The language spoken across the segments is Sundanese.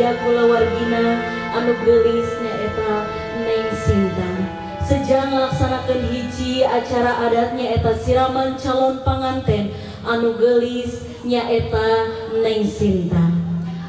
sadaya kulawargina anu geulis nyaeta Neng Sinta. Sejak ngalaksanakeun hiji acara adat nyaeta siraman calon panganten anu geulis nyaeta Neng Sinta.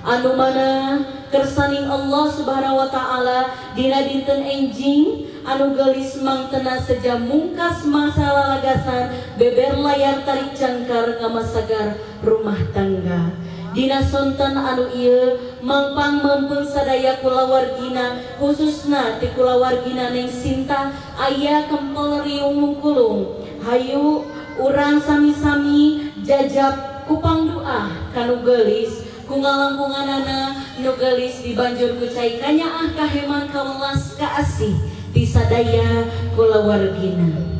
Anu mana kersaning Allah Subhanahu wa taala dina dinten enjing anu geulis mangtena seja mungkas mangsa lalagasan beber layar tarik cangkar ngamasagar rumah tangga. Dina sonten anu ieu mangpang mempeng sadaya kulawargina khususna ti kulawargina Neng Sinta aya kempel riung mungkulung. Hayu urang sami-sami jajab kupang doa kanu geulis ku ngalangkunganana nu geulis dibanjur ku cai kanyaah kaheman kawelas kaasih ti sadaya kulawargina.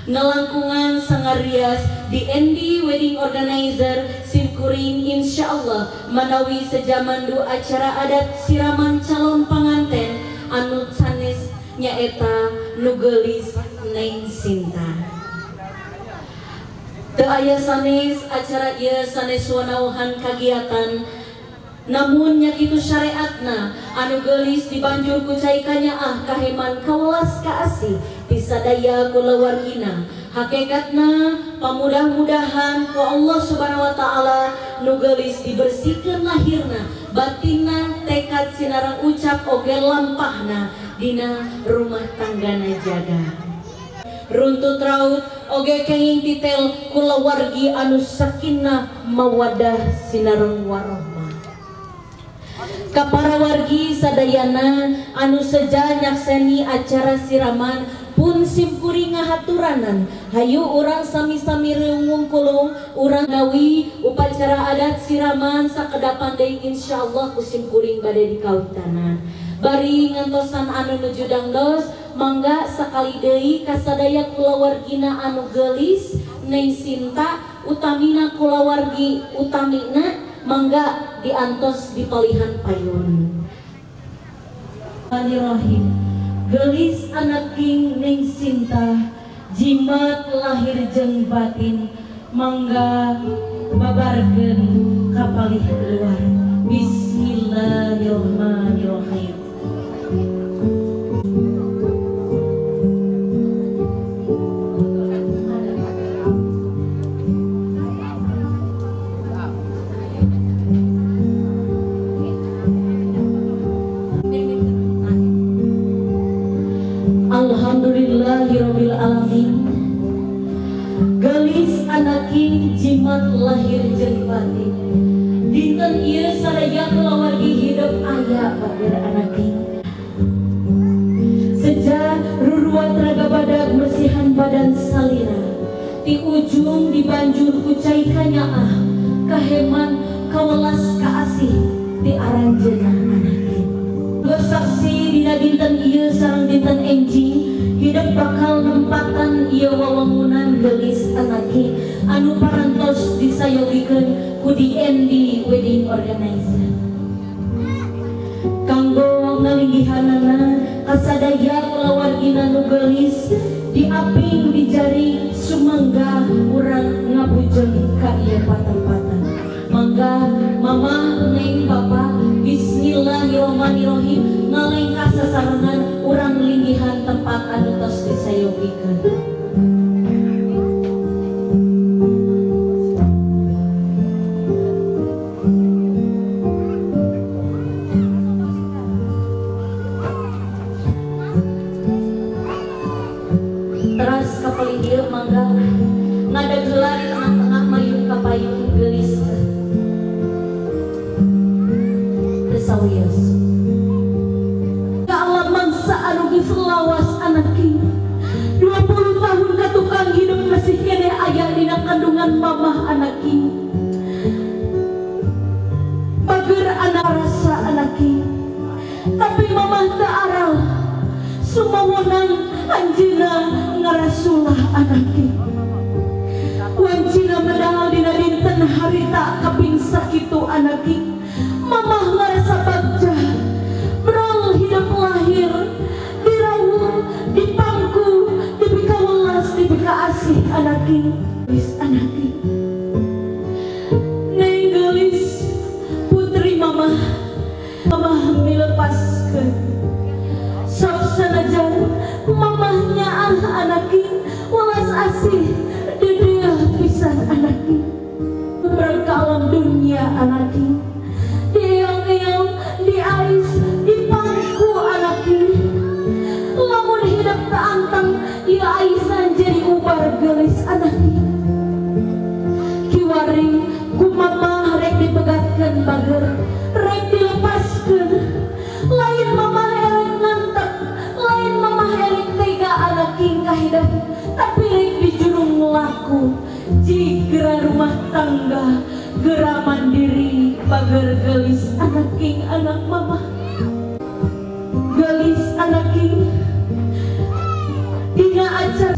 Ngalangkungan sangarias di Andy Wedding Organizer simkuring insyaallah manawi sejamandu acara adat siraman calon panganten anu sanes nyaeta nu geulis Neng Sinta. Teu aya sanes acara ieu sanes wanauhan kagiatan namun nyakitu syariatna anu geulis dibanjur ku cai kanyaah kaheman kawelas kaasih ti sadaya kulawargina. Hakikatna pamudah-mudahan ku Allah Subhanahu wa taala nu geulis dibersihkeun lahirna batinna tekad sinareng ucap oge lampahna dina rumah tanggana jaga. Runtut raut oge kenging titel kulawargi anu sakinah mawadah sinareng warohmah. Ka para wargi sadayana anu seja nyakseni acara siraman pun simkuring ngahaturanan. Hayu urang sami-sami riung kulung urang gawi upacara adat siraman sakedapan deui insyaallah ku simkuring bade dikawitanan. Bari ngantosan anu nuju dangdos mangga sakali deui kasadaya kulawargina anu geulis Neng Sinta utamina kulawargi utamina mangga diantos di palihan payun. Bismillahirrahmanirrahim. Geulis anak king Neng Sinta jimat lahir jeung batin mangga babarkeun ka palih luar. Bismillahirrahmanirrahim. Alhamdulillahirabbil alamin. Geulis anaki jimat lahir jeung batin. Dinten ieu sadaya kulawargi hidup aya bager anaki. Seja ruruat raga badag bersihan badan salira. Ti ujung dibanjur ku cai kanyaah kaheman kawelas kaasih ti aranjeunna anaki. Saksi dina dinten ieu sareng dinten enjing hidup bakal nempatan ieu wawangunan geulis anaki anu parantos disayogikeun ku di Andy Wedding Organizer. Kanggo ngalinggihanana kasadaya kulawargina nu geulis diaping dijari sumangga urang ngabujeng ka ieu patempatan. Mangga mamah neng bapa bismillahirrahmanirrahim ngalengkah sasarengan urang linggihan tempat anu tos disayogikeun. Teras kapalih dieu mangga ngadeg heula di tengah-tengah mayung ka payung geulis. Sawios. Ka alam mangsa anu geus lawas anaki 20 tahun ka tukang hidup masih keneh aya dina kandungan mamah anaki. Bager anak rasa anaki tapi mamah teu aral sumawenang anjeunna ngarasulah anaki. Wancina medal dina dinten harita kaping sakitu anaki. Mamah ngarasa bagja brol hidup lahir dirawuh dipangku dipikawelas dipikaasih anaki. Wis anaki Neng Geulis putri mamah. Mamah laku jigra rumah tangga gera mandiri bager gelis anaking anak mama gelis anaking dina acara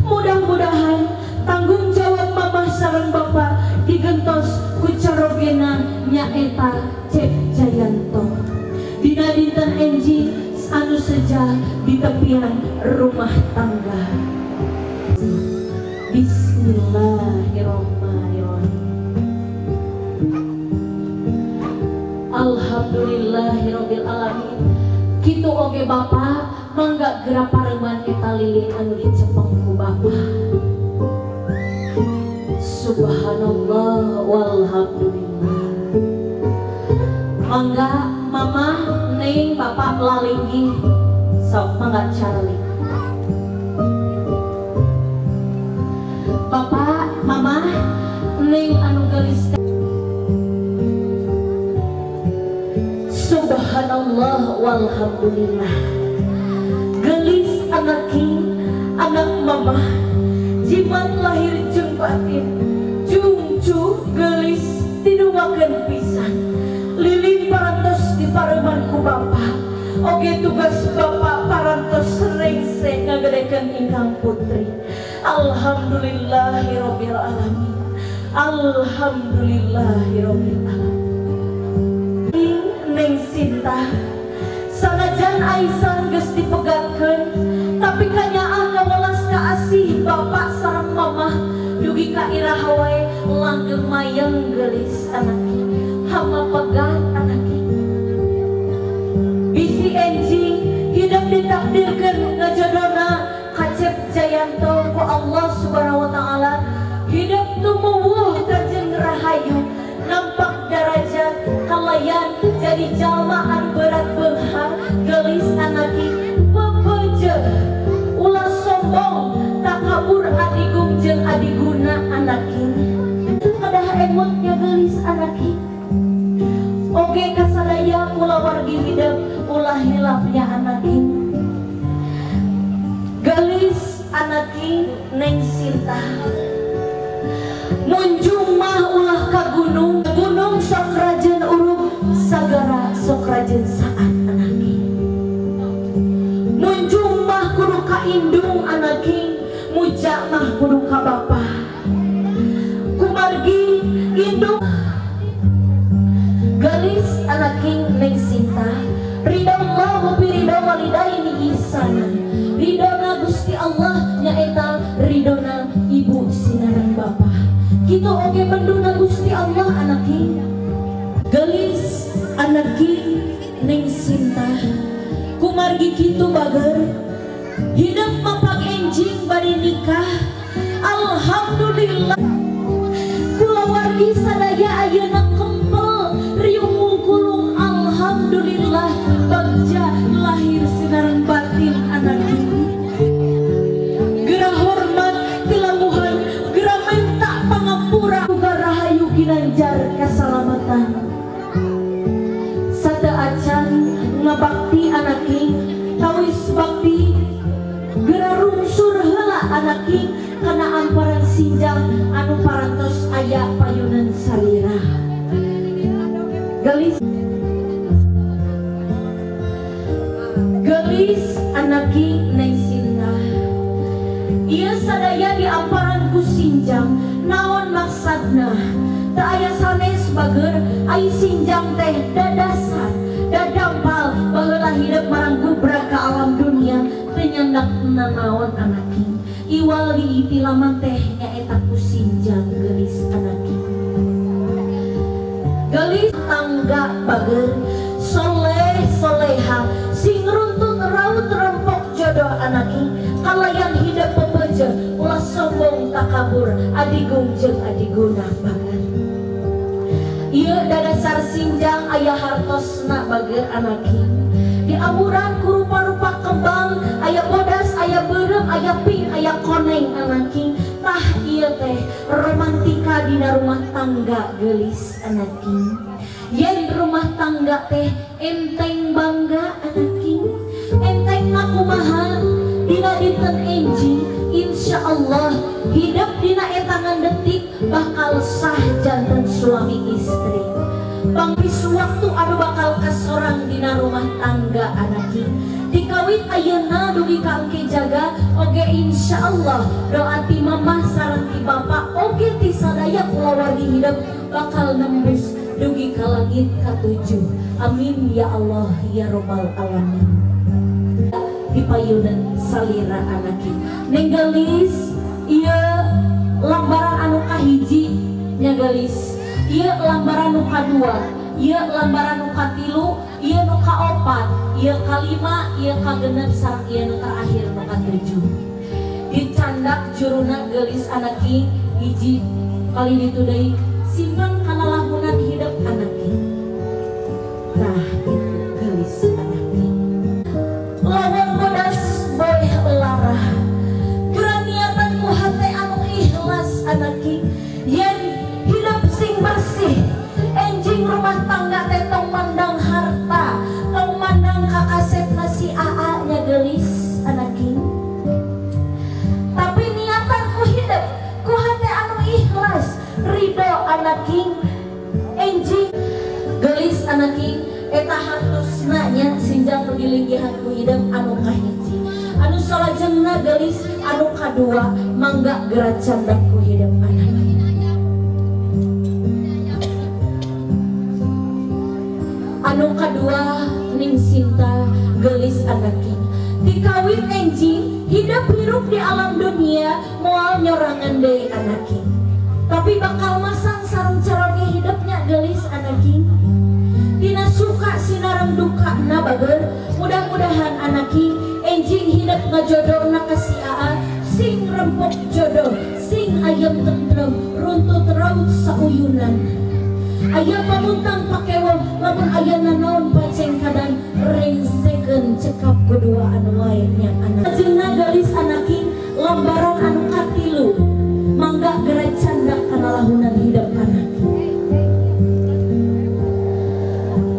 mudah-mudahan tanggung jawab mama sareng bapak digentos ku carogena nyaeta Cep Jayanto dina dinten enjing anu seja di tepian rumah tangga. Bismillahirrahmanirrahim. Alhamdulillahirabbil alamin. Kitu oge bapak mangga geura pareuman eta lilin anu dicepeng ku bapak. Subhanallah walhamdulillah. Mangga mama neng bapak lalinggih sok mangga Charlie. Bapak mama neng anu gelis. Subhanallah walhamdulillah. Gelis anaking anak mama jimat lahir jeung batin jungcu gelis tidumakeun pisan lilin parantos dipareuman ku bapak oge tugas bapak parantos rengse ngagedekeun ingkang putri. Alhamdulillahirabbil alamin. Alhamdulillahirabbil alamin. Neng Sinta sanajan aisan geus dipegatkeun tapi kanyaah kawelas kaasih bapak sareng mamah dugi ka iraha wae langgeng mayeng geulis anaki hama pegat anaki bisi enjing hidup ditakdirkeun ngajodona ka Cep Jayanto ku Allah Subhanahu wa taala hidup tumuwuh kajeng rahayu nampak darajat kalayan jadi jalma anu berat beunghar geulis anaki pepeje ulah sombong takabur adigung jeung adiguna anaki kedah emutnya geulis anaki oge kasadaya kulawargi hidup ulah hilapnya anaki geulis anaki Neng Sinta munjung mah ulah ka gunung gunung sok rajen uruk sagara sok rajen saat anaki munjung mah kudu ka indung anaki muja mah kudu ka bapa kumargi indung gelis anaki Neng Sinta ridallahu bi ridha walidaini ihsana ridona Gusti Allah nyaeta ridona ibu sinareng bapa kitu oge benduna Gusti Allah anaki gelis anaki Neng Sinta kumargi kitu bager hidup mapag enjing bade nikah. Alhamdulillah kulawargi sadaya ayeuna kempel riung mungkulung. Alhamdulillah bagja lahir sinareng batin anaki gerah hormat tilanguhan gerah minta pangapura uga rahayu ginanjar kasalamatan sate acan ngabakti anaki tawis bakti gerah rungsur heula anaki kana amparan sinjang anu parantos aya payunan salira gelis gelis anaki Neng Sinta ieu sadaya di amparan ku sinjang naon maksudna teu aya sanes bager ai sinjang teh dadasar dadampal baheula hidup marang gubrak ka alam dunia teu nyandak nanaon anaki iwal diitilaman teh nyaeta ku sinjang geulis anaki geulis tangga bager soleh soleha sing runtut raut rempok jodoh anaki kalayan hidup pepeje ulah sombong takabur adigung jeung adiguna bager ieu dadasar sinjang aya hartosna bager anaki di aburan ku rupa-rupa kembang aya bodas aya beureum aya pink aya koneng anaki tah ieu teh romantika dina rumah tangga geulis anaki yen rumah tangga teh enteng bangga anaki enteng kumaha dina dinten enjing insyaallah Hidup dina etangan detik bakal sah janten suami istri. Pangpis waktu anu bakal kasorang dina rumah tangga anaki. Dikawit ayeuna dugi ka engke jaga oge insyaallah doa ti mamah sareng ti bapa oge ti sadaya kulawargi hidup bakal nembus dugi ka langit katujuh. Amin ya Allah ya robbal alamin. Dipayunan salira anaki. Neng gelis ieu lambaran anu kahiji nya gelis, ieu lambaran nu kadua, ieu lambaran nu katilu, ieu nu kaopat, ieu kalima, ieu kagenep sareng ieu nu terakhir nu katujuh. Dicandak juruna gelis anaki hiji kali ditu deui simpen kana lahunan hidup anaki. Tah itu gelis anaki. Lawan bodas boleh larah. Geraniatan ku hate anu ikhlas anaki. Yen hidup sing bersih, enjing rumah tangga teh tong mandang harta, tong mandang kakasepna si AA nya gelis anaki. Tapi niatan ku hidup, ku hate anu ikhlas, ridho anaki, enjing gelis anaki eta hartosna nya sinjang nu dilinggihan ku hidup anu kahiji. Anu salajengna gelis anu kadua mangga geura candak ku hidup anaki. Anu kadua ning Sinta gelis anaki. Dikawin enjing hidup hirup di alam dunia moal nyorangan deui anaki. Tapi bakal masang sareng caroge hidupnya gelis anaki. Dina suka sinareng duka na bager. Mudah-mudahan anaki enjing hidup ngajodona ka si AA sing rempok jodoh, sing ayem tentrem, runtut raut sauyunan. Aya pamuntang pakewo lamun aya nanaon pacengkadan rengsekeun cekap kedua anu lainnya anak. Lajengna gelis anaki lambaran anu katilu mangga geura candak kana lahunan hidup anaki.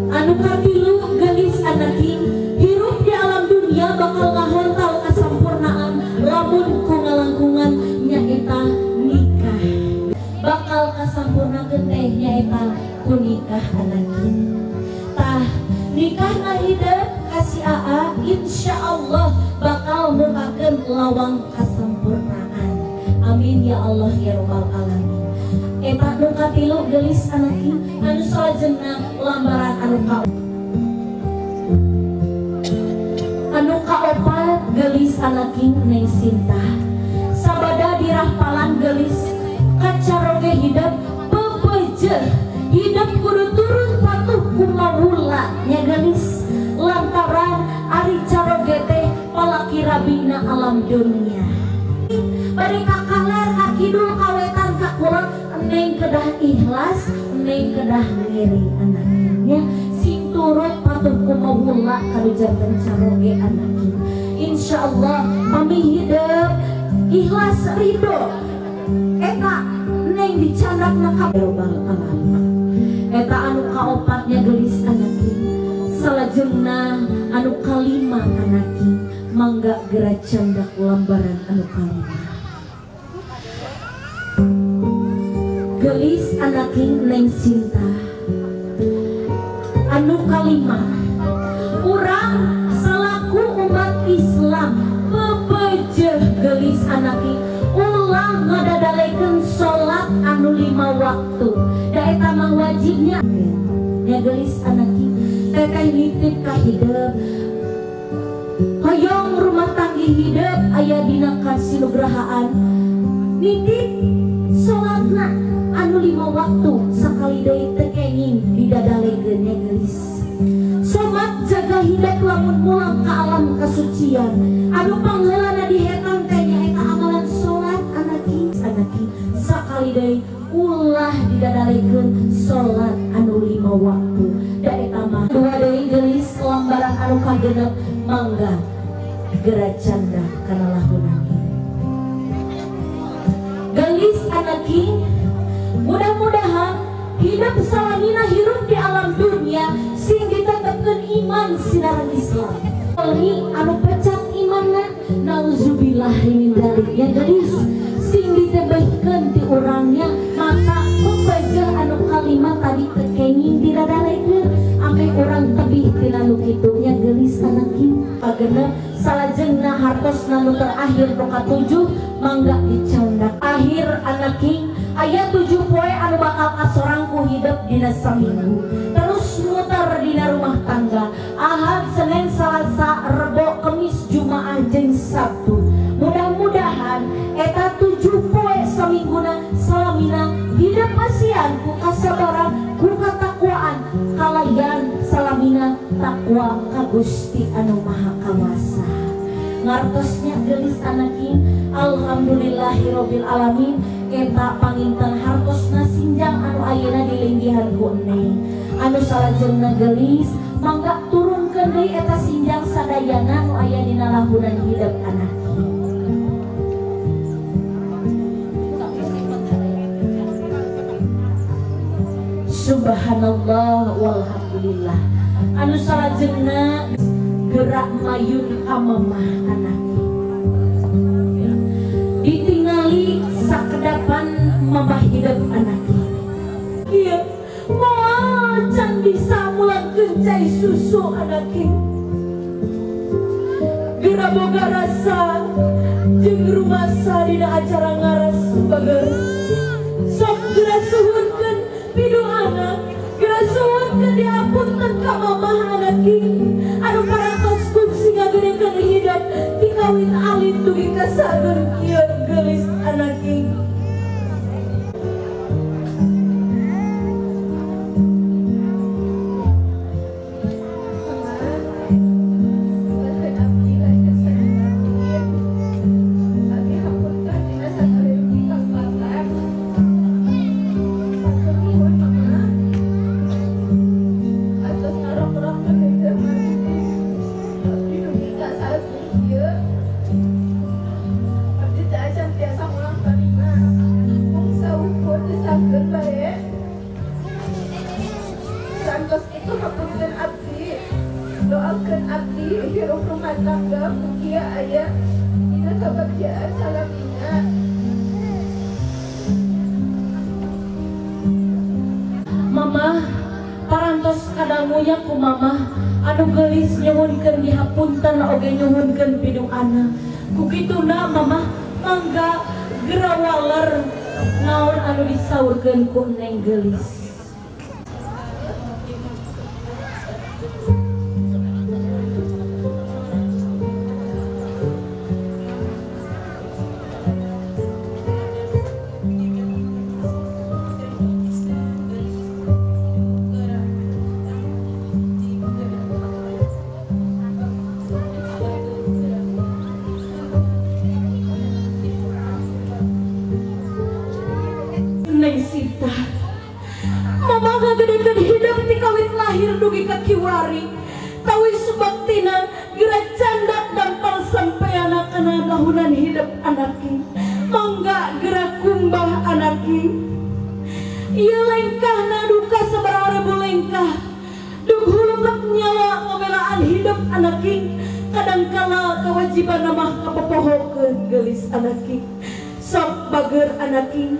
Anu katilu gelis anaki hirup di alam dunia bakal ngahontal kasampurnaan lamun ku ngalangkungan nyaeta nikah. Bakal kasampurnakeun teh nyaeta ku nikah anaki. Tah nikahna hidup ka si AA insyaallah bakal mukakeun lawang kasampurnaan. Amin ya Allah ya robbal alamin. Eta nu katilu gelis anaki. Anu salajengna lambaran anu kaopat gelis anaki Neng Sinta. Sabada dirahpalan gelis kacaroge hidup pepeje hidup kudu turun patuh kumawula nya gelis lantaran ari caroge teh palaki rabina alam dunia. Bari ka kaler ka kidul ka wetan ka kulon neng kedah ikhlas neng kedah ngiri anaknya sing turut patuh kumawula kanu janten caroge anaki. Insyaallah pami hidup ikhlas ridho eta neng dicandakna ka robbal alamin. Eta anu kaopatnya gelis anaki. Salajengna anu kalima anaki mangga geura candak lambaran anu kalima. Gelis anaki Neng Sinta. Anu kalima urang selaku umat Islam pepejeh gelis anaki ulah ngadadalekeun salat anu 5 waktu. Da eta mah wajibnya nya gelis anaki. Teteh nitip ka hidup hoyong rumah tanggi hidup aya dina kasinugrahaan nitip salatna anu 5 waktu sakali deui teu kenging didadalekeun nya gelis. Somat jaga hidup lamun mulang ka alam kasucian anu pangheulana dihetang teh nyaeta amalan salat anaki. Anaki sakali deui ulah didadalekeun salat anu 5 waktu. Da eta mah dua deui gelis lambaran anu kagenep mangga geura candak kana lahunan. Gelis anaki mudah-mudahan hidup salamina hirup di alam dunia sing ditetepkeun iman sinareng Islam. Ini anu pecat imanna nauzubillah min dzalik ya gelis sing urangnya mata pepeje anu kalima tadi teu kenging diradalekeun ameh urang tebih tina nu kitu nya geulis anaking pagenep salajengna hartosna nu terakhir nu katujuh mangga dicandak akhir anaking aya 7 poe anu bakal kasorang ku hidep dina saminggu terus muter dina rumah tangga Ahad, Senin, Selasa, Rebo, Kemis, Jumaah jeung Sabtu. Mudah-mudahan eta 7 poe samingguna salamina hidup pasian ku kasabaran ku katakwaan kalayan salamina takwa ka Gusti anu Maha Kawasa. Ngartosnya geulis anaking alhamdulillahirabbil alamin eta panginten hartosna sinjang anu ayeuna dilinggihan ku Neng anu salajengna geulis mangga turunkeun deui eta sinjang sadayana nu aya dina lahunan hidep anak. Subhanallah walhamdulillah anu salajengna gerak mayun ka mamah anak ditingali sakedapan mamah hidep anak ieu moal can bisa mulangkeun cai susu anak geura boga rasa jeung rumasa dina acara ngaras bager sok geura suhunkeun piduana geura suhunkeun diapunten ka mamah anak anu parantos kungsi ngagedekeun hidup tikawin alit dugi ka sageun kieu geulis anak. Mamah parantos kadangunya ku mamah anu geulis nyuhunkeun dihapunten oge nyuhunkeun piduana ku kituna mamah mangga geura waler naon anu disaurkeun ku Neng geulis. Neng Sinta, mama ngagedekeun hidup ti kawit lahir dugi ka kiwari, tawi subaktina geura candak dampal sampeana kana lahunan hidup anaki, mangga geura kumbah anaki. Ieu lengkahna duka sabaraha rebu lengkah, dug hulukep nyawa ngabelaan hidup anaki, kadangkala kewajiban mah kapopohokeun geulis anaki, sok bager anaki.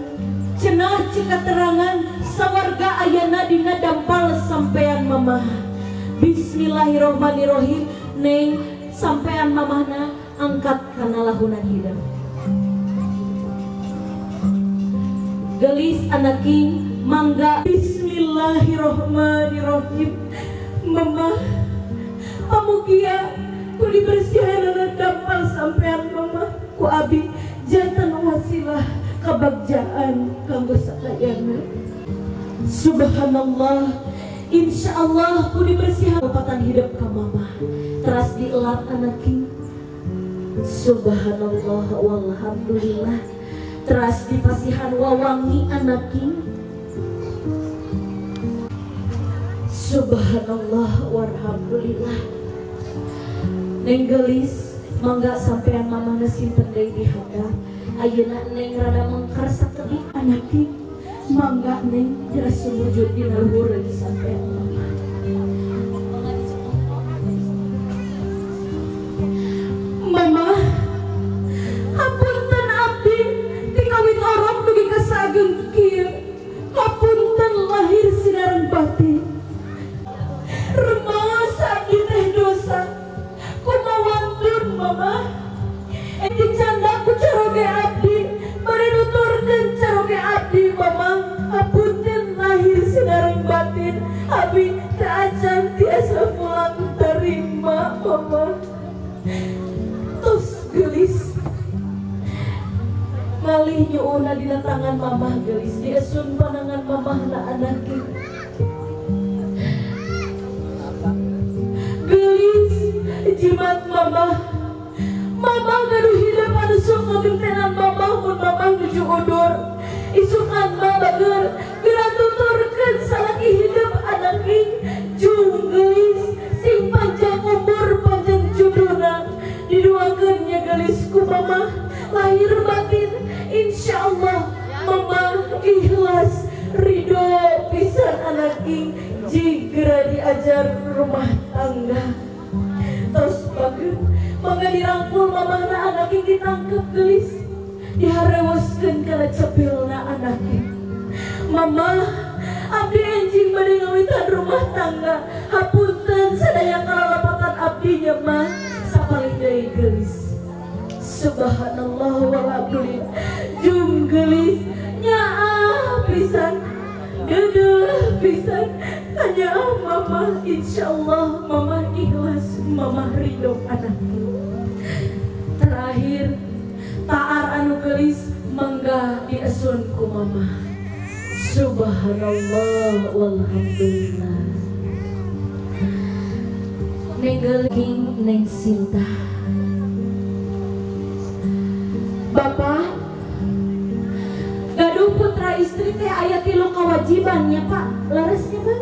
Cenah cika terangan sawarga ayana dina dampal sampean mamah. Bismillahirrohmanirrohim. Neng sampean mamahna angkat kana lahunan hidup. Gelis anaki mangga. Bismillahirrohmanirrohim. Mamah pamugia ku dibersihanana dampal sampean mamah ku abi jantan wasilah kebagjaan kanggo sadayana. Subhanallah, insyaallah ku dibersihan lopatan hidup ka mamah teras dielap anaki. Subhanallah walhamdulillah teras dipasihan wawangi anaki. Subhanallah walhamdulillah. Neng geulis mangga sampean mamahna simpen deui di handap. Ayeuna neng rada mengker sakedik anaki mangga neng geura sumujud dina luhureun sampean mama. Mama, hapunten abdi ti kawit orok dugi ka nyuuna dina tangan mamah gelis diesun panangan mamah na anaki. Gelis jimat mamah. Mamah gaduh hidup anu sok ngagentenan mamah mun mamah nuju udur. Isukan mah bager geura tuturkeun salaki hidup anaki jung gelis sing panjang umur panjang juduna diduakeun nya gelis ku mamah lahir batin insyaallah mamah ikhlas ridho pisan anaki jigera diajar rumah tangga. Tos bager mangga dirangkul mamahna anaki ditangkep gelis diharewoskeun kana cepilna anaki. Mamah abdi enjing bade ngawitan rumah tangga hapunten sadaya kalalapatan abdi nya mah sapalih deui gelis. Subhanallah walhamdulillah jung gelis nyaah pisan deudeuh pisan tanya mamah insyaallah mamah ikhlas mamah ridho anakku. Terakhir taar anu gelis mangga diesun ku mamah. Subhanallah walhamdulillah. Neng geling neng Sinta. Bapak gaduh putra istri teh aya tilu kewajibannya Pak, leresnya Pak.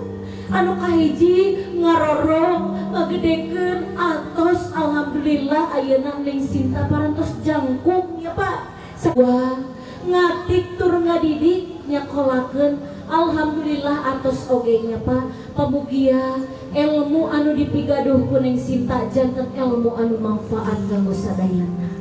Anu kahiji ngarorong ngagedekeun atos alhamdulillah ayeuna neng Sinta parantos jangkung ya Pak. Wah, ngatik tur ngadidik nyakolakeun alhamdulillah atos oge nya Pak. Pamugia ilmu anu dipigaduh ku neng Sinta janten ilmu anu manfaat kanggo sadayana.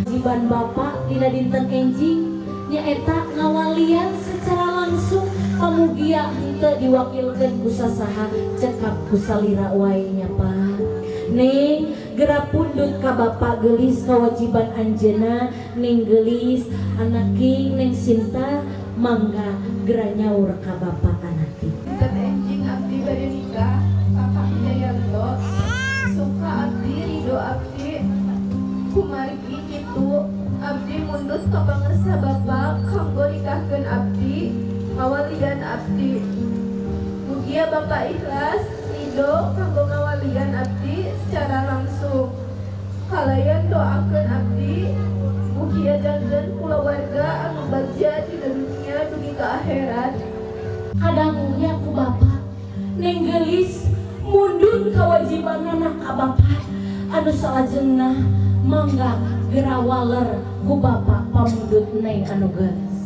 Kewajiban bapak dina dinten enjing nyaeta ngawalian secara langsung pamugia henteu diwakilkeun ku sasaha cekap ku salira wae nya Pak. Neng geura pundut ka bapak gelis kewajiban anjeunna neng gelis anaki neng Sinta mangga geura nyaur ka bapak anaki. Dinten enjing abdi bade nikah Bapak Wijayanto suka abdi ridho abdi kumargi kitu abdi mundut ka pangersa bapak kanggo nikahkeun abdi ngawalian abdi. Mugia bapak ikhlas ridho kanggo ngawalian abdi secara langsung. Kalayan doakeun abdi mugia janten kulawarga anu bagja dina dunia dugi ka akhirat. Kadangunya ku bapak neng gelis mundut kewajibanana ka bapak anu salajengna mangga geura waler ku bapak pamundut neng anu gelis.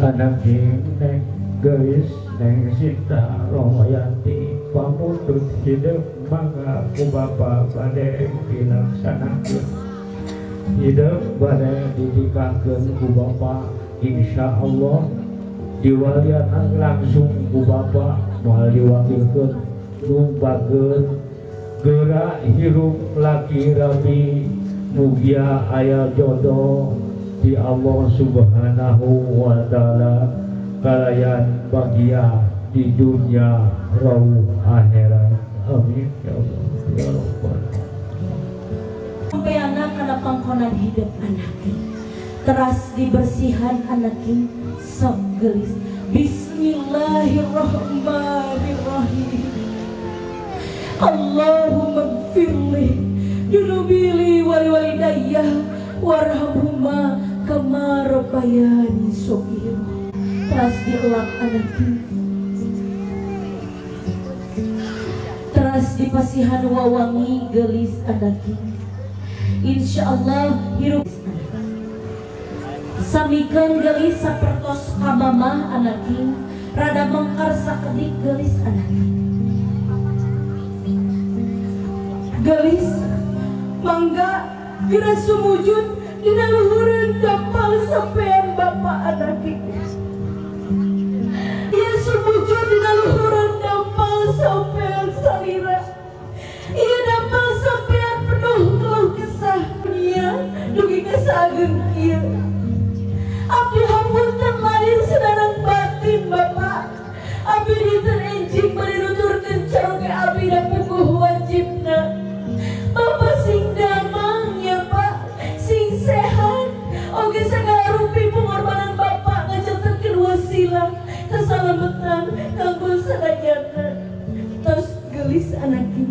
Anak neng gelis neng Sinta Rohmayanti pamundut hidup mangga ku bapak bade dilaksanakeun. Hidup bade dinikahkeun ku bapak insyaallah diwalian langsung ku bapak moal diwakilkeun nu bager geura hirup laki rabi mugia aya jodoh di Allah Subhanahu wa taala kalayan bahagia di dunia rauh akhirat. Amin ya Allah ya Rabbal. Sampai anak kana pangkonan hidup anaki teras dibersihan anaki sok gelis. Bismillahirrahmanirrahim. Allahumma gfirli dzunubili wali walidayya warhamhuma kama rabbayani shaghira. Teras dielak anaki teras dipasihan wawangi gelis anaki insyaallah hirup samikeun gelis sapertos ka mamah anaki rada mengkar sakedik gelis anaki. Gelis mangga geura sumujud dina luhureun dampal sampean bapak anaki. Ieu sumujud dina luhureun dampal sampean salira. Ieu dampal sampean penuh keluh kesah dunia dugi ka saageng kieu. Abdi hapunten lahir sadarang batin bapak. Abdi dinten enjing bade nuturkeun caroge abdi da puguh wajibna. Bapak sing damang ya Pak, sing sehat. Oge segala rupi pengorbanan bapak ngajantenkeun wasilah keselamatan kanggo sadayana. Tos gelis anaki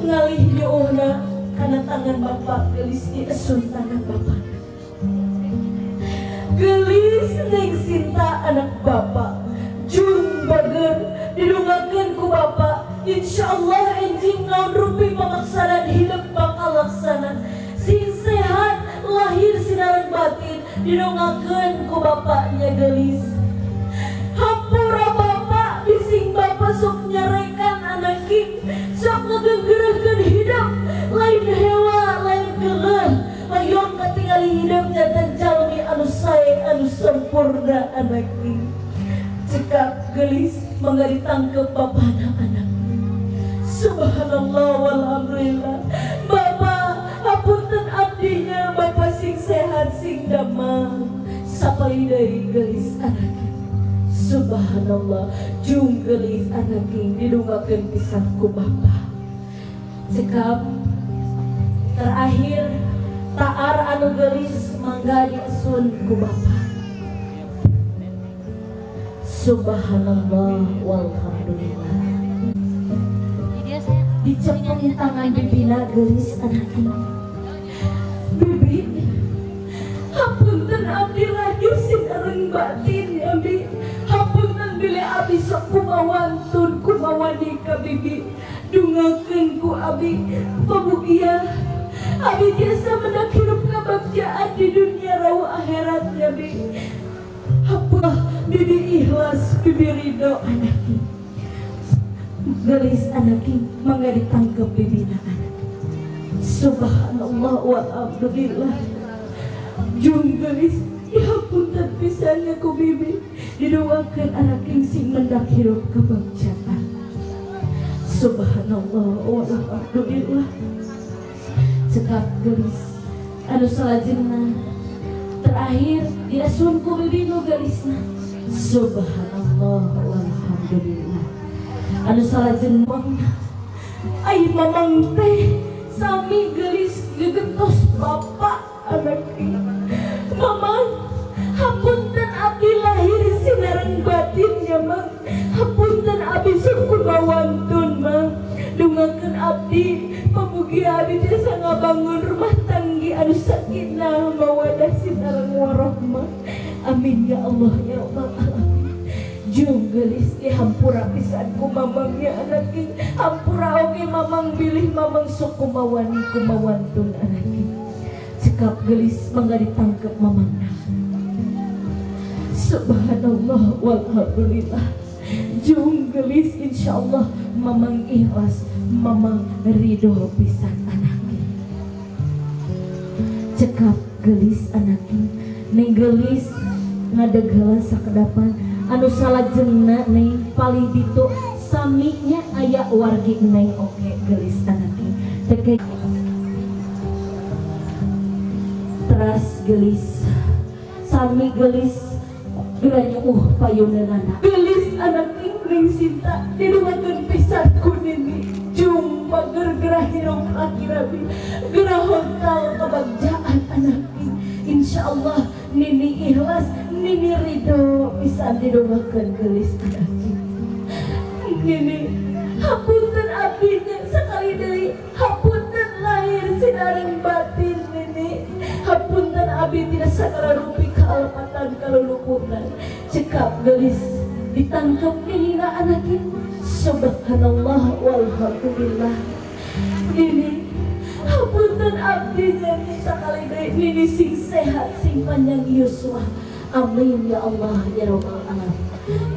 ngalih nyuhna kana tangan bapak, gelis diesun tangan bapak. Gelis Neng Sinta anak bapak jung bager didungakeun ku bapak. Insyaallah enjing naon rupi pamaksadan hidup bakal laksana, sing sehat lahir sinaran batin didongakeun ku bapaknya gelis. Hampura bapak bising bapak sok nyarekan anaki, sok ngegenggereukeun hidup lain hewa lain geuleuh, hoyong katingali hidup janten jalmi anu sae anu sempurna anaki. Cekap gelis mangga ditangkep bapana anak. Subhanallah walhamdulillah. Bapak hapunten abdinya, bapak sing sehat sing damang sapali deui gelis anak. Subhanallah jung gelis anak didungakeun pisan ku bapak. Cekap terakhir taar anu gelis mangga diesun ku bapak. Subhanallah walhamdulillah. Dicepeng tangan bibina gelis anak ini. Bibi, hapunten abdi lahir sinareng batin abi. Hapunten bilih abdi sok kumawantun kumawani ka bibi. Dungakeun ku abi pamugia. Abi tiasa mendak hirup kabagjaan di dunia rawu akhirat ya bi. Hapunten bibi ikhlas bibi ridho anak ini. Gelis anaki mangga ditangkep bibina anak. Subhanallah walhamdulillah. Jung gelis dihapunten pisannya ku bibi, didoakeun anaki sing mendak hirup kebagjaan. Subhanallah walhamdulillah. Cekap gelis anu salajengna terakhir diasun ku bibi nu gelisna. Subhanallah walhamdulillah. Anu salajeng ai mamang teh sami gelis gegentos bapak anak ini. Mamang hapunten abdi lahir sinareng batinnya mang. Hapunten abdi sok kumawantun mang. Dungakeun abdi pamugi abdi tiasa ngabangun rumah tanggi anu sakinah mawadah sinareng warahmah. Amin ya Allah ya Rabbal alamin. Jung gelis dihampura pisan ku mamangnya anak king. Hampura oge mamang bilih mamang sok kumawani kumawantun anak king. Cekap gelis mangga ditangkep mamangna. Subhanallah walhamdulillah. Jung gelis insyaallah mamang ikhlas mamang ridho pisan anak king. Cekap gelis anak king. Neng gelis ngadeg heula sakedapan anu salajengna neng palih ditu saminya aya wargi neng oke gelis anaki teke teras gelis sami gelis geranyuh payuneunana gelis anaki ning Sinta didumakeun pisan ku nini. Jung bager gerah hirup laki rabi gerah hontal kebagjaan anaki. Insyaallah nini ikhlas nini ridho pisan didoakeun gelis anaki. Nini hapunten abdinya sekali deui, hapunten lahir sinareng batin nini. Hapunten abdi tidak sagala rupi kalepatan kaluluputan. Cekap gelis ditangkep ninina anaki. Subhanallah walhamdulillah. Nini hapunten abdinya sakali deui, nini sing sehat sing panjang yuswa. Amin ya Allah ya Rabbal alamin.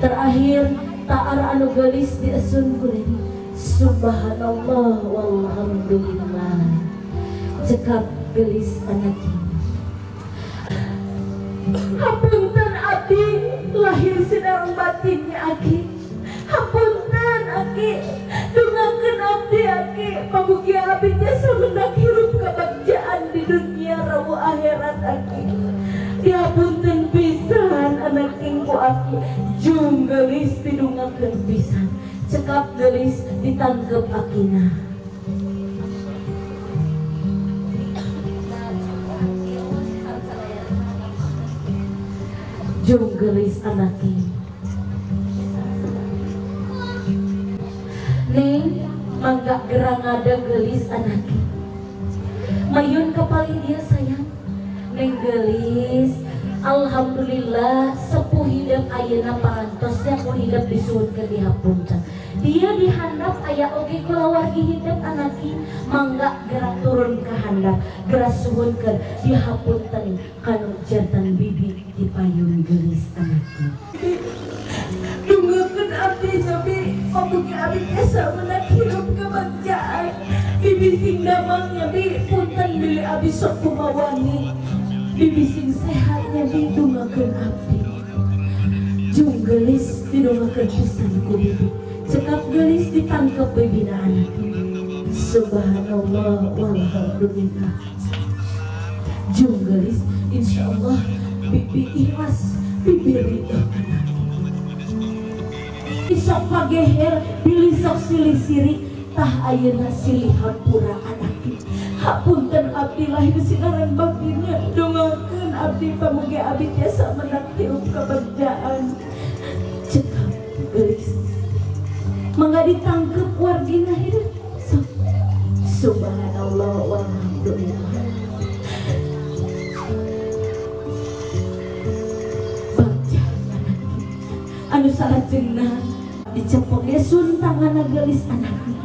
Terakhir taar anu gelis diesun ku nini. Subhanallah walhamdulillah. Cekap gelis anaki. Hapunten abdi lahir sinareng batinnya aki. Hapunten aki dungakeun abdi aki pamugi abdi tiasa mendak hirup kebagjaan di dunia rawu akhirat aki. Dihapunten pisan anak king ku aki. Jung gelis didungakeun pisan. Cekap gelis ditangkep akina. Jung geulis anaki. Neng mangga gerang ada geulis anaki. Mayun kepali dia sayang. Neng geulis, alhamdulillah sepuh hidup ayeuna pangantosnya ku hidup disuhunkeun dihapunten. Dia dihandap aya oge kulawargi hidup anaki, mangga gerak turun ke handap, gerak suhunkeun dihapunten kanu jantan bibi dipayun geulis anaki. Dungeukeun abdi tapi pamugi abdi tiasa menak hirup kebagjaan. Bibi sing damang nya bi, punten bilih abdi sok kumawani. Bibi sing sehatnya bi, dungeukeun abdi. Jung geulis didungakeun pisan ku bibi. Cekap geulis ditangkep bibina anaki. Subhanallah walhamdulillah. Jung geulis insyaallah bibi ikhlas, bibi ridho anaki. Sok pageher bilih sok silih siri tah ayeuna silih hampura anaki. Hapunten abdi lahir sinaran batinnya, dongakeun abdi pamugi abdi tiasa menak hirup kebagjaan. Cekap geulis mangga ditangkep wargina hidup. Subhanallah walhamdulillah. Bagja anaki anu salajengna dicepok sun tanganna geulis anaki.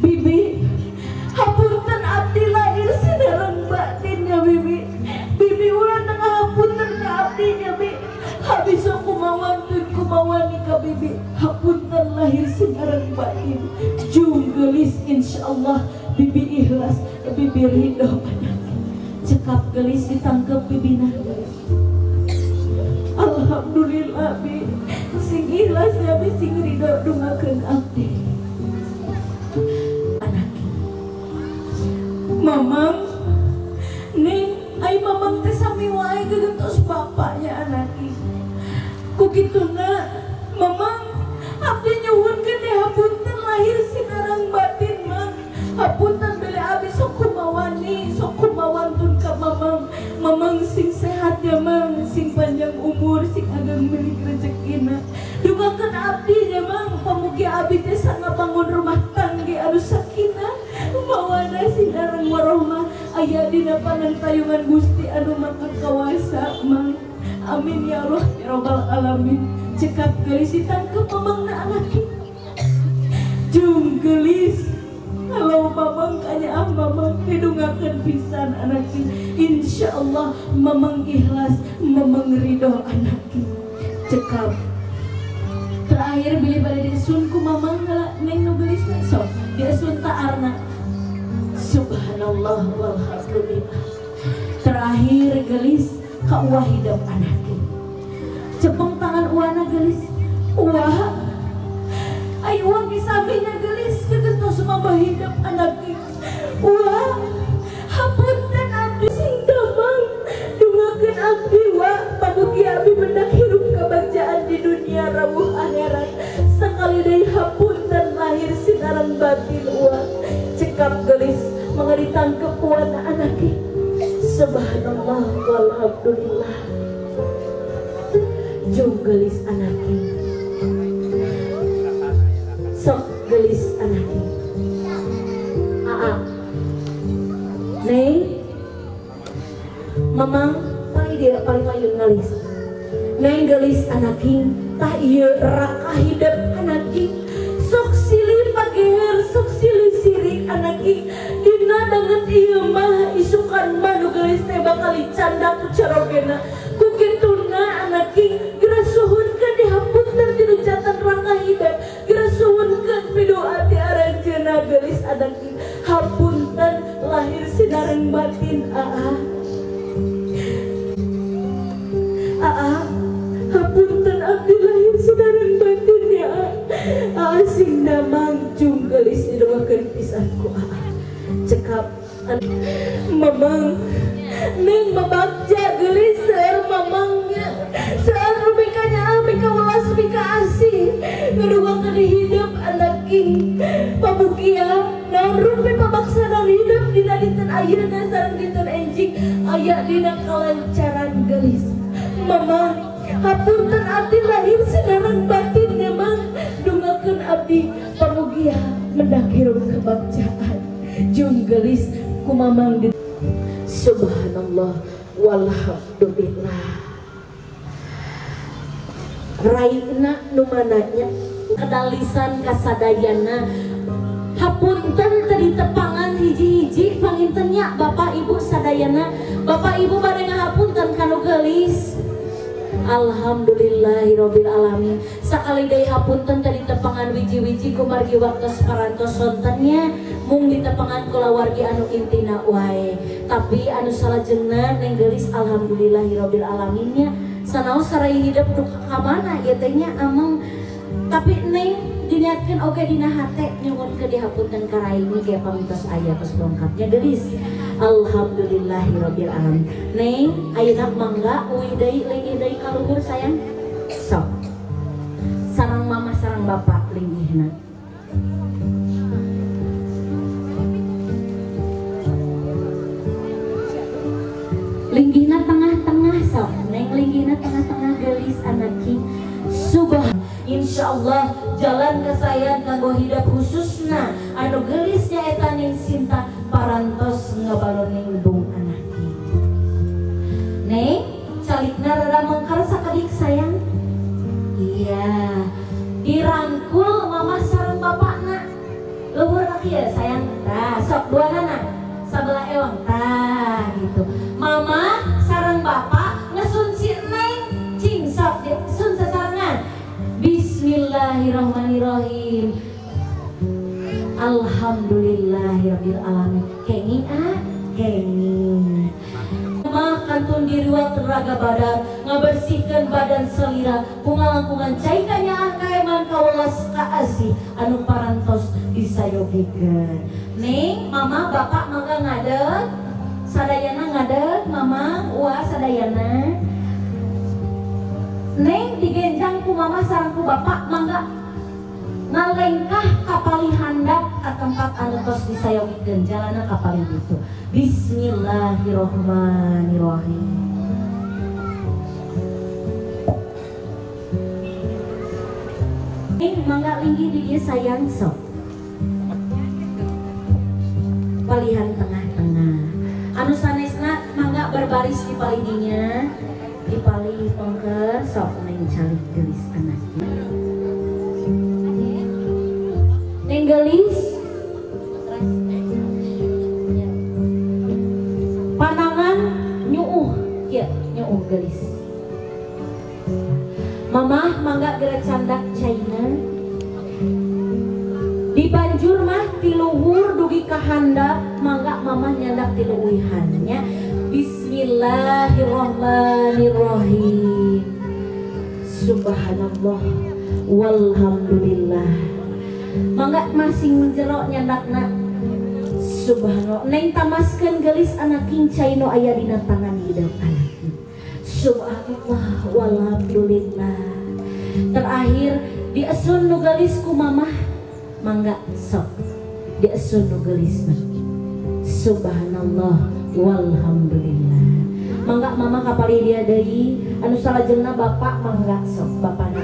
Bibi hapunten abdi lahir sinaran batinnya bibi. Bibi ulah tengah hapunten ka abdi nya bi. Habis kumawantun kumawani ka bibi. Hapunten lahir sinaran batin. Jung geulis insyaallah bibi ikhlas, bibi ridho anaki. Cekap geulis ditangkep bibina geulis. Alhamdulillah bi, sing ikhlas ya bi, sing ridho dungakeun abdi. Anaki. Mamang, ning ai mamang teh sami wae gegentos bapaknya anaki. Ku kituna mamang abdi nyuhunkeun dihapunten lahir sinarang batin mang. Hapunten bilih abdi sok kumawani, sok kumawantun ka mamang. Mamang sing sehat ya mang, sing panjang umur, sing ageng milik rezekina. Dungakeun abdi nya mang, pamugi abdi teh sangabangun rumah tangga anu sakinah, mawadah sinareng warahmah, aya dina panantayungan Gusti anu Maha Kawasa mang. Amin ya Allah ya Rabbal alamin. Cekap geulis ditangkep mamangna anaki. Jung geulis kalau mamang kanyaah mamang didungakeun pisan anaki. Insyaallah mamang ikhlas, mamang ridho anaki. Cekap terakhir bilih bade disun ku mamang neng nu geulisna sok disun taarna. Subhanallah walhamdulillah. Terakhir geulis ka uwah hidup anaki. Cepeng tangan uwana geulis. Uwah ai uwah kisaminya geulis kegentos mama hidup anaki. Uwah hapunten abdi sing damang dungakeun abdi wa pamugi abdi mendak hirup kebagjaan di dunia rawuh akhirat. Sakali deui hapunten lahir sinaran batin uwah. Cekap geulis mangga ditangkep uwana anaki. Subhanallah walhamdulillah. Jung geulis anaki. Sok geulis anaki. Aa Neng mamang paling dia paling layun ngelis. Neng geulis anaki tah ieu raka hidup anaki. Sok silih pageher, sok silih sirik anaki. Dina danget ieu mah isukan mah nu geulis teh bakal dicanda ku carogena. Ku kituna anaki geura suhunkeun dihapunten tinu jatan raka hidup. Geura suhunkeun pidoa ti aranjeunna geulis anaki. Hapunten lahir sinareng batin aa. Aa hapunten abdi lahir sinareng batin ya aa. Sing damang jung geulis didoakeun pisan ku aa. Cekap mamang neng babagja geulis seueur mamangnya. Seueur nu mika mika welas mika asih ngadugakeun hidup anaki. Pabukia naon rupi pamaksana hidup dina dinten ayeuna sareng dinten enjing aya dina kalancaran geulis. Mamang Hapunten abdi lahir sareng batin nya Mang. Dungakeun abdi pamugia mendak hirup kebagjaan. Jung geulis kumamang di subhanallah walhamdulillah. Raina nu mananya kedalisan kasadayana. Hapunten teu ditepangan hiji-hiji pangintennya Bapak Ibu sadayana. Bapak Ibu bade ngahapunten kanu geulis. Alhamdulillahirabbil alamin. Sakali deui hapunten teu ditepangan wiji-wiji kumargi waktos parantos sontennya mung ditepangan kulawargi anu intina wae. Tapi anu salajengna neng geulis alhamdulillahirabbil alamin nya. Sanaos sarai hidep nu ka mana ieu teh nya ameng. Tapi neng diniatkeun oge dina hate nyuhunkeun dihapunten ka raini ge pamintos aya tos dongkapnya geulis. Alhamdulillahirabbil alamin. Neng ayeuna mangga uih deui linggih deui ka luhur sayang. Sok. Sareng mama sareng bapak linggihna. Linggihna tengah-tengah sok. Neng linggihna tengah-tengah geulis anak king. Subah insyaallah jalan kesayan kanggo hidup khususna anu geulisnya eta Neng Sinta parantos ngabaloning bung anaki. Neng calikna rada mengkar sakedik sayang. Iya, dirangkul mama sareng bapakna. Luhur kaki ya sayang. Tah, sok duanana sabelah ewang tah gitu. Mama sareng bapak ngesun si neng cing sok sun sasarengan. Bismillahirrahmanirrahim. Alhamdulillahirabbil alamin. Kenging ah, kenging. Mah kantun diriwat raga badan, ngabersihkeun badan selira, kungalangkungan cai kanyaah kaeman kawelas kaasih anu parantos disayogikeun. Neng, mama bapak mangga ngadeg, sadayana ngadeg, mama uwa sadayana. Neng digenjang ku mama sareng ku bapak mangga ngalengkah kapali handap ka tempat anu tos disayogikeun jalana kapali ditu. Bismillahirrahmanirrahim. Neng mangga linggih di dieu sayang sok. Palihan tengah-tengah. Anu sanesna mangga berbaris di palidinya. Di palih pengker sok neng calik geulis anak. Neng geulis panangan nyuuh kieu nyuuh geulis. Mamah mangga geura candak caina. Dibanjur mah ti luhur dugi ka handap mangga mamah nyandak ti leuwihan nya. Bismillahirrahmanirrahim. Subhanallah walhamdulillah. Mangga masing jero nyandakna. Subhanallah. Neng tamaskeun geulis anak king cai nu aya dina tangan hideung anak. Subhanallah walhamdulillah. Terakhir diesun nu geulis ku mamah. Mangga sok diesun nu geulisna. Subhanallah walhamdulillah. Mangga mama kapali dia deui anu salajengna bapak mangga sok bapana.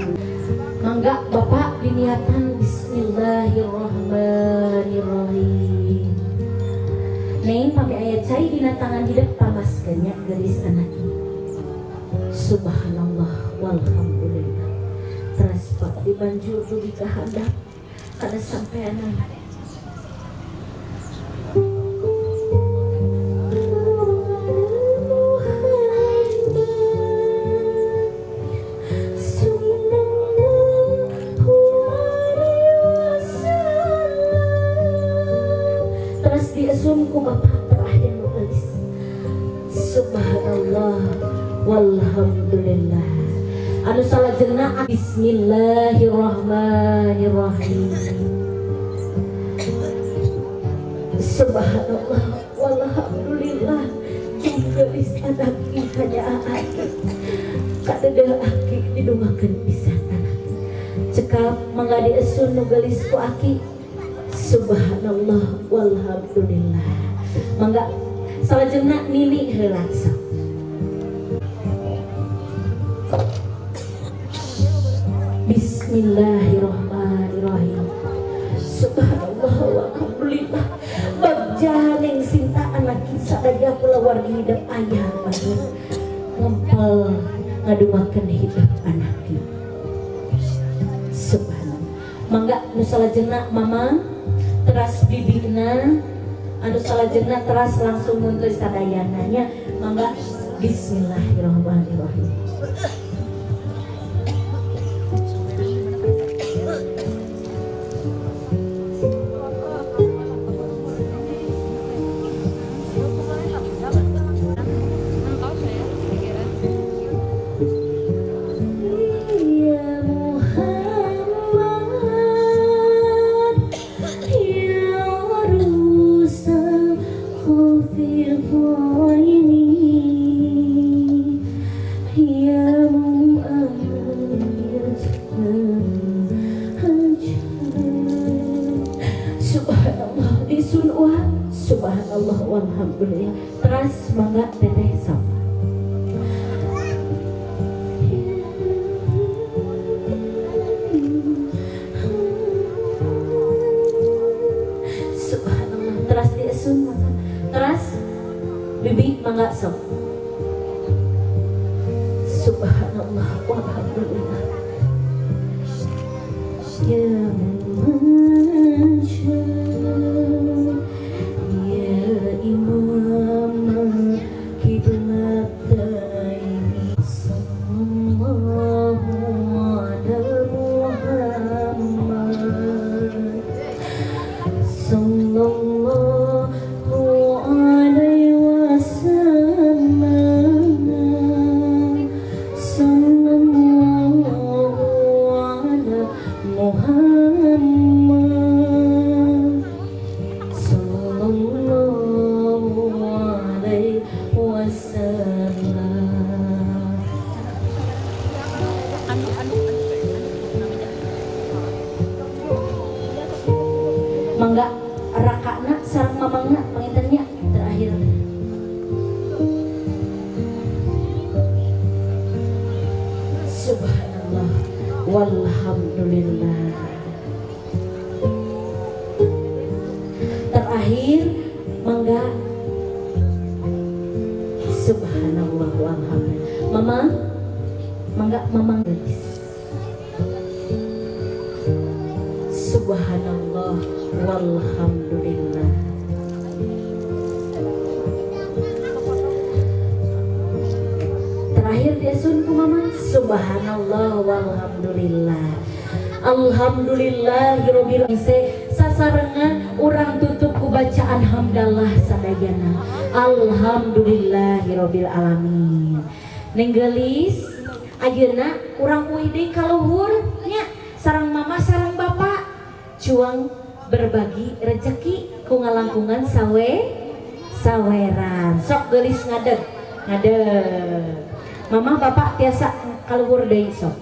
Mangga bapak diniatan bismillahirrahmanirrahim. Neng pami aya cai dina tangan hideung tamaskeun nya geulis anak ini. Subhanallah walhamdulillah. Teras pak dibanjur dugi ka handap kana sampeanan. Ku bapak terakhir nu geulis. Subhanallah walhamdulillah. Anu salajengna bismillahirrahmanirrahim. Subhanallah walhamdulillah. Jeung geulis anak hanya aki. Kadeudeung aki didungakeun pisan anak. Cekap mangga diesun nu geulis ku aki. Subhanallah walhamdulillah. Mangga salajengna nini heula sok. Bismillahirrahmanirrahim. Subhanallah walhamdulillah. Bagja Neng Sinta anak sadaya kulawargi hidup ayah bagus ngempel ngadumakeun hidup anak. Subhanallah. Mangga nu salajengna mama teras bibina anu salajengna teras langsung muntur sadayana nya. Mangga bismillahirrahmanirrahim. Subhanallah walhamdulillah. Teras mangga teteh sama. Subhanallah. Teras diesun mangga. Teras bibi mangga sok. Subhanallah walhamdulillah. Ya mangga rakana sareng mamangna pangintennya terakhir. Subhanallah walhamdulillah. Terakhir mangga subhanallah walhamdulillah. Mama mangga mamang gelis. Subhanallah walhamdulillah. Terakhir diesun ku mama. Subhanallah walhamdulillah. Alhamdulillahirabbil alamin. Sasarengan urang tutup ku bacaan hamdalah sadayana. Alhamdulillahirabbil alamin. Neng geulis ayeuna urang uih deui ka luhur nya sareng mama sareng bapak cuang berbagi rezeki ku ngalangkungan sawe saweran. Sok geulis ngadeg ngadeg. Mama bapak tiasa kaluhur deui sok.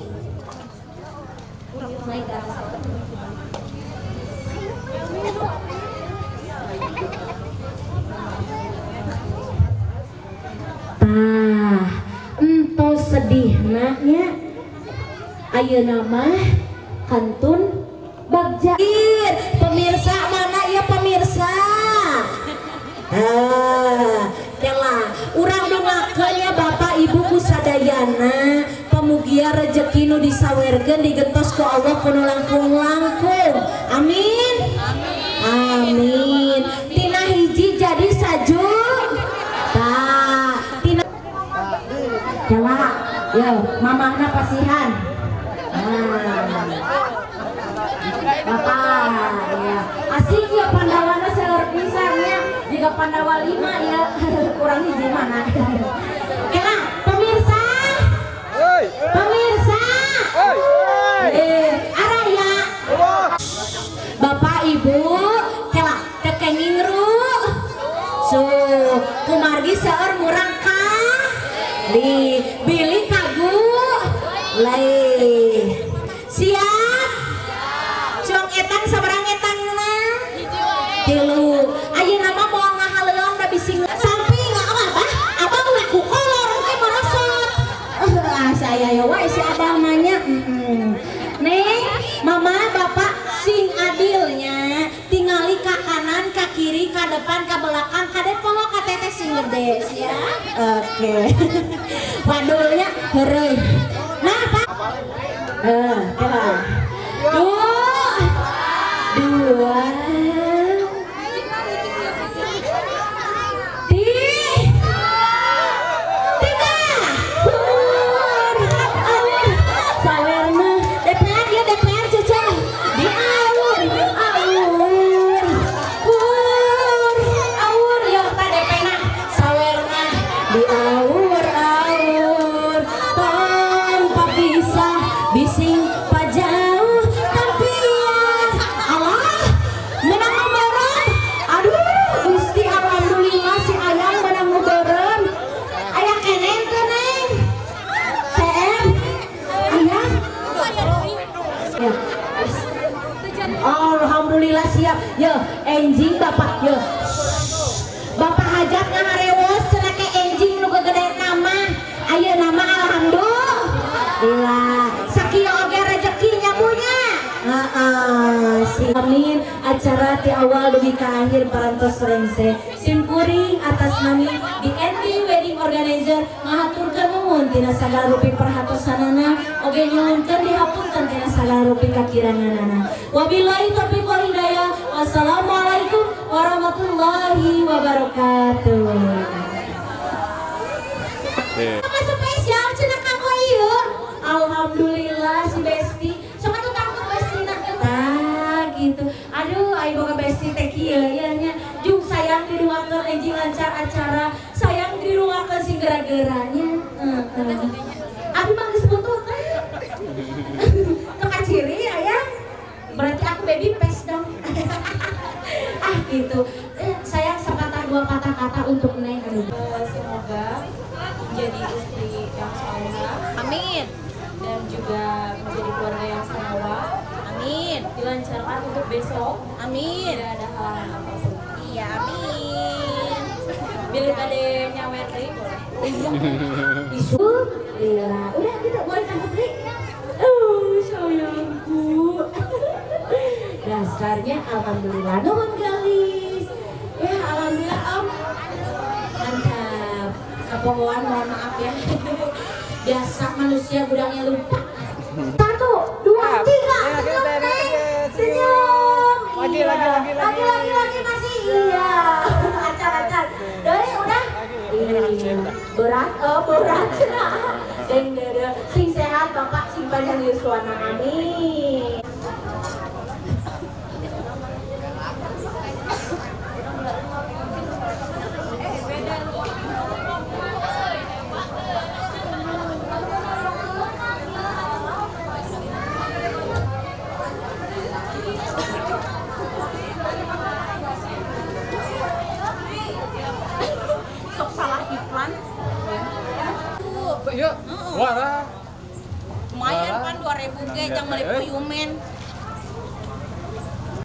Tah, entos sedihna nya ayeuna mah kantun bagja. Pemirsa mana ya pemirsa? Ah, kela urang dongakeun nya bapak ibu ku sadayana pamugia rejeki nu disawerkeun digentos ku Allah kuno langkung-langkung. Amin. Amin. Tina hiji jadi saju. Tah, tina kela yo mamahna pasihan. Bapak ya asik ya Pandawana seueur pisan nya jika Pandawa 5 ya kurang hiji mana. Kela pemirsa. Pemirsa. Araya. Bapak Ibu kela teu kenging ru. So kumargi seueur murang ka di bilih kagu lain. Siap? Cuang etang sabarang etang na? Tilu. Ayeuna mah moal ngahaleuang da bisi samping abah, abah ulah ku kolor engke merosot. Ah saya ya wae si abah mah nya. Neng Mama bapak sing adilnya tingali ka kanan ka kiri ka depan ka belakang ka depan ka teteh sing gede ya. Oke. Wadulnya heureuy. Nah, Pak. Dua, tiga, sawerna DPR ya DPR cecah di awur awur awur awur ya ta DPR sawerna di awur awur tanpa pisah bising pajauh tampian Allah menang beureum aduh Gusti alhamdulillah si ayang menang beureum aya keneh teh Neng CM ayang ya. Alhamdulillah siap ya enjing bapak ya bapak hajat ngaharewos cenah ke enjing nu gede nama aya nama alhamdulillah sakieu oge rezekinya punya heeh amin acara ti awal dugi ka akhir parantos rengse simkuring atas nami di ND Wedding Organizer ngahaturkeun nuhun tina sagala rupi perhatosanana oge nyuhunkeun dihapunten tina sagala rupi kakiranganana wabillahi taufiq wal hidayah wassalamualaikum warahmatullahi wabarakatuh. Apa spesial cenah kanggo ieu? Alhamdulillah si Besti sok atuh tangkep Bestina tah gitu. Aduh aing boga Besti teh kieu ieu nya. Jung sayang diruangkeun enjing lancar acara, sayang diruangkeun sing gera-geranya. Heeh. Abi mah geus butuh teh. Teu kaciri aya. Berarti aku baby face dong. Ah gitu. Sayang sepatah dua patah kata untuk Neng. Aduh. Semoga menjadi istri yang solehah. Amin. Dan juga menjadi keluarga yang samawa. Amin. Dilancarkan untuk besok. Amin. Tidak ada halangan apapun. Iya, amin. Bila ada nyawer deui boleh. Iya. Isu. Iya. Udah kita boleh tangkap deui. Sayangku. Dasarnya alhamdulillah nuhun gelis. Ya alhamdulillah Om. Mantap. Kepohoan mohon maaf ya. Biasa manusia gudangnya lupa. 1, 2, 3. Senyum Neng. Senyum. Lagi, iya. lagi, lagi masih. Iya. Acar-acar. Dari udah. Iya. Berat, oh berat. Deng dede. Sing sehat bapak, sing panjang yuswana. Amin. Sok salah iklan. Yuk, warah. Lumayan kan 2000 ge jang meuli puyumen.